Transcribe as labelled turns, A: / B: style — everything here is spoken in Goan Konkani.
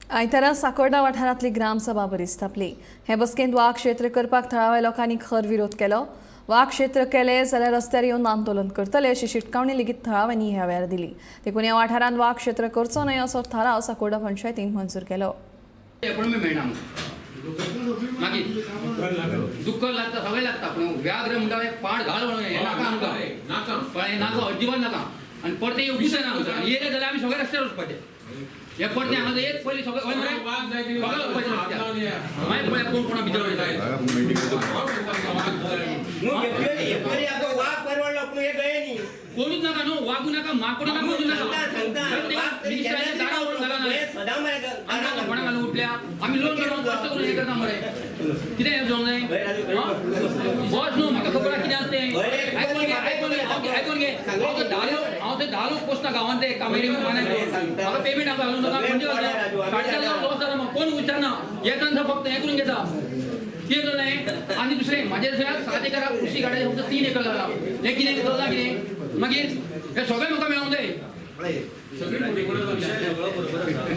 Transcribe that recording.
A: आयतारा साकोर्डा वाठारांतली ग्रामसभा बरीच तापली. हे बसकेंत वाग क्षेत्र करपाक थळाव्या लोकांनी खर विरोध केलो. वाग क्षेत्र केले जाल्यार रस्त्यार येवन आंदोलन करतले अशी शिटकावणी लेगीत थळाव्यांनी ह्या वेळार दिली. देखून ह्या वाठारांत वाग क्षेत्र करचो न्हय असो थाराव साकोर्डा पंचायतीन मंजूर केलो.
B: एपॉयंटमेंट मेळना आमकां. मागीर दुख्ख लागता, सगळें लागता, पूण व्याघ्र म्हणटा हें पाड घाल म्हणून हें नाका आमकां.
C: नाका.
B: पण हें नाका, अजिबात नाका. आनी परतें येवचें ना आमकां. आनी येयलें जाल्यार आमी सगळे रस्त्यार वचपाचे. हे परतें हांगा येत पयलीं सगळे हय मरे,
C: वाग जाय की
B: सगळे वचपाचे रस्त्यार. मागीर पळय कोण कोणा भितर वयता.
D: न्हू आमकां वाग परवडलो पूण हे गये न्ही.
B: कोणूच नाका न्हू, वागू नाका, माकडू नाका, कोणूच नाका.
D: सांगता सांगता वाग तरी
B: मिनिस्टराच्या दारार व्हरून घाला ना.
D: सदां मरे.
B: आमकां कोणा घालून उठल्या आमी लोन काडून कश्ट करून हें करता मरे. कितें हें जावंक जाय? बस न्हू, म्हाका खबर आहा कितें आसा तें. आयकून घे, आयकून घे, आयकून घे. हांव ते 10 लोक, हांव ते 10 लोक पोसता गांवांत, ते कामेरी मानाय. म्हाका पेमेंट हांव घालून नाका. म्हणजे 4.5 लाख लॉस जाला म्हाका. कोण विचारना, येताना फक्त हें करून घेता. कितें जालें? आनी दुसरें म्हाजें 7 एकराक कृषी गार्डन फक्त 3 एकर जाला. हें कितें चल्लां कितें? मागीर हें सगळें म्हाका मेळोंक जाय.
C: सगळी फुडें.